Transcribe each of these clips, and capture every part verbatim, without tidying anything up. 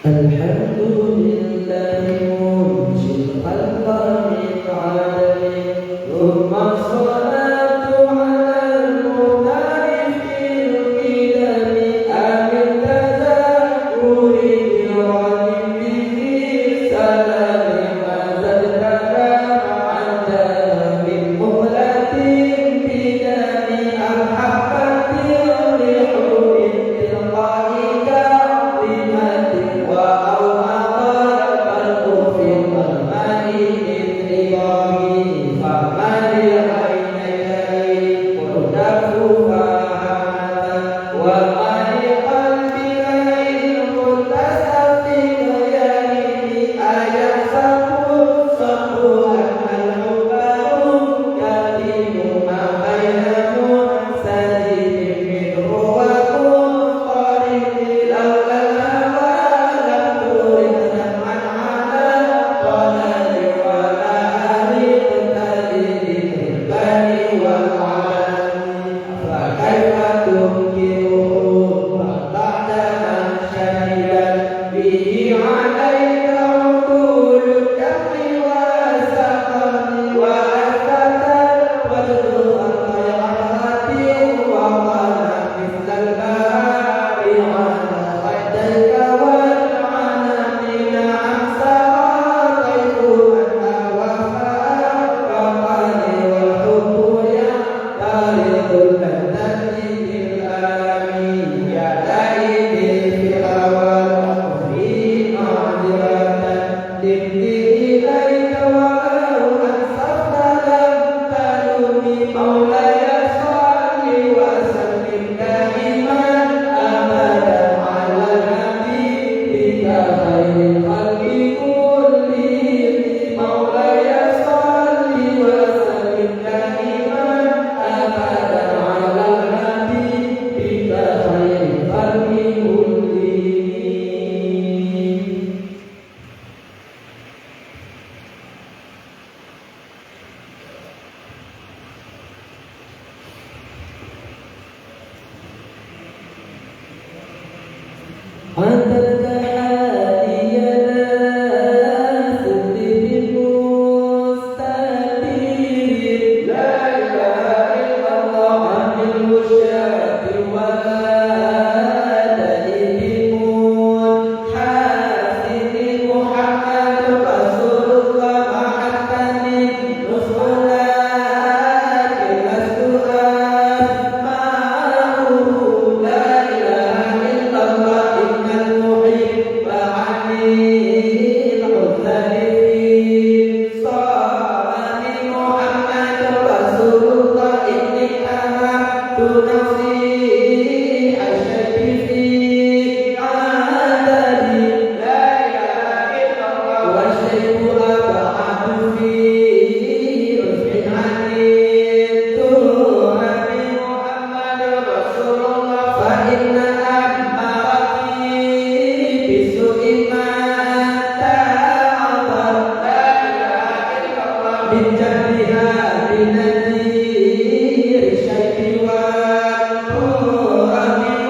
الحمد لله منشئ الخلق من عدم، ثم الصلاة على المختار في القدم، أمن تذكر جيران به سلام ما زدتنا عندنا من مهلة بدم، ألحقت الريح بالتقاء كاظمة، وأومض البرق في ظلماء من عظامه، فمل عينيك إن قلت فهمة، ومل قلبك إن قلت استفق يا ربي، أيحسب الصبر أن الحب منكتم ما بين منسجم منه ومضطرب، لولا الهوى لم ترق دمعا على طلل، ولا أرقت لذكر البر والعلن. فكيف تنكره بعد من شهدت به عليك عدول الدم والسقم، وأثبت الوجد خلق عبرة وقال مثل البهار على خديك والعلم، نعم سرى طيف أنهى وفاء فقال والحب يا طريق التي بالألم، يا لائمي في الهوى وأخفي معذرة مني إليك، ولو أنصفت لم تلم، مولاي صل وسلم دائما أبدا على حبيبك خير الخلق كلهم، مولاي صل وسلم دائما أبدا على حبيبك خير الخلق كلهم. عطرك حالي يا سري بمستدير. لا إله إلا الله، عن الوشاة ولا دائم. حسبي محمد رسول الله، ما حتى من نصرنا لست أسمعه. لا إله إلا الله، إن المحب عن الحزن في صار بمحمد رسول الله، إني أهبت نفسي الشيب في عدد. لا إله إلا الله، والشيب أبعد في رزق عن التهم. محمد رسول الله، فإن أمارتي بالسوء ما تعظم. لا إله إلا الله، من جهلها بنذير الشيب والتهم.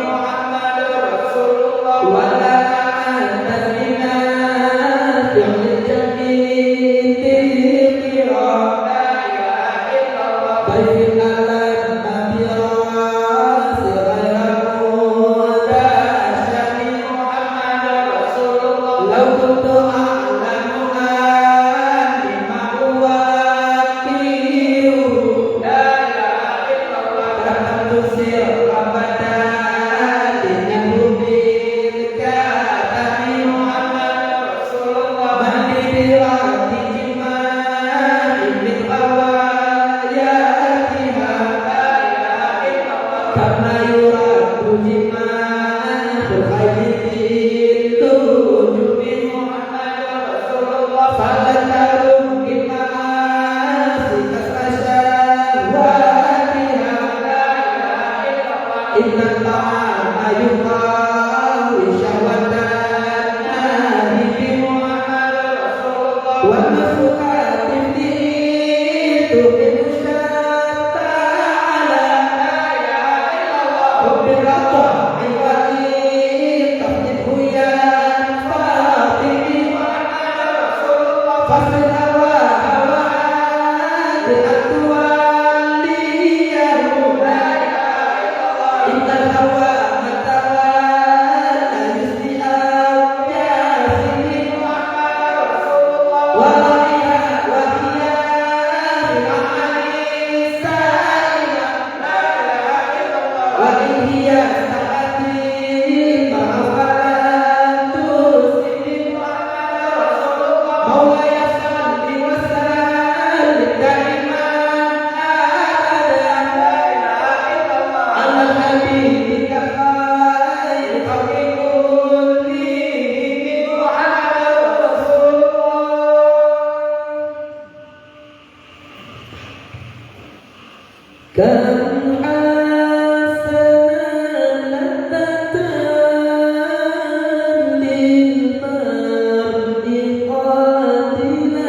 محمد رسول الله، ولا أعتزنا في الجميل انتقام. لا إله إلا الله، بل في الألم بغير مداشم. محمد رسول الله، لو كنت أعلم أني ما أوقره، لا إله إلا الله، لحملت سرا بدا لنبي الكتم. محمد رسول الله، من لي برد جماح من غواياتها، لا إله إلا الله، كما يرد جماح الخيل باللجم. محمد كم حسنة لذة للمرء قاتلة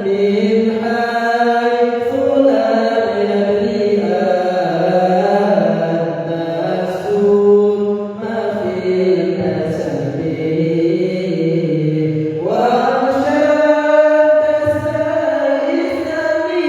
من حيث لم يدر أن السم في الجسد وأشد سائسا من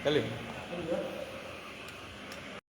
Kali.